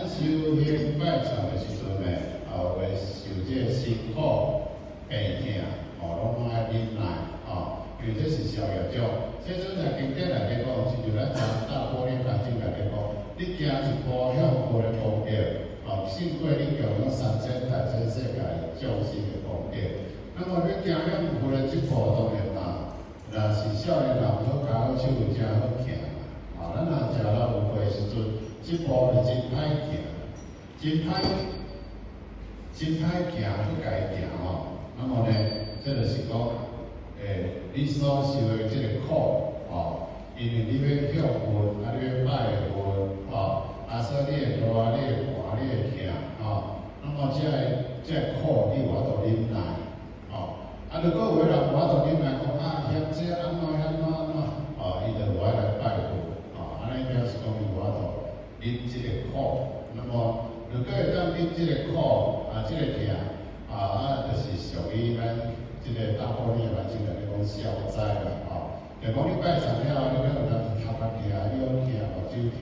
咱修行拜懺的時陣呢，啊，會受這個辛苦、病痛，哦，攏攏愛忍耐，哦，因為這是消業障。這陣在經典內底講，親像咱從大般若經內底講，你行一步向佛的功德，哦，勝過你供養三千大千世界眾生的功德。那麼你行向佛的這步，當然嘛，若是少年人好跤好手，誠好行嘛。啊，咱若食老有歲時陣，這步就真歹行，真歹，真歹行，閣共伊行吼。那麼呢，這就是講，你所受的這個苦，吼，因為你欲向佛，啊，你欲拜佛，吼，啊，所以你會熱，你會寒，你會疼，吼，那麼這个苦你有法度忍耐，吼，啊，如果有的人無法度忍耐，講啊，嫌這按怎按怎按怎，哦，伊就無愛來拜佛，哦，按呢表示講伊無法度忍這個苦。那麼，如果會當忍這個苦，啊，這個疼，啊，就是屬於咱這個大般若經內底講消災啦，吼，就講你拜懺了後，你可能頭殼疼，你好疼，目睭疼。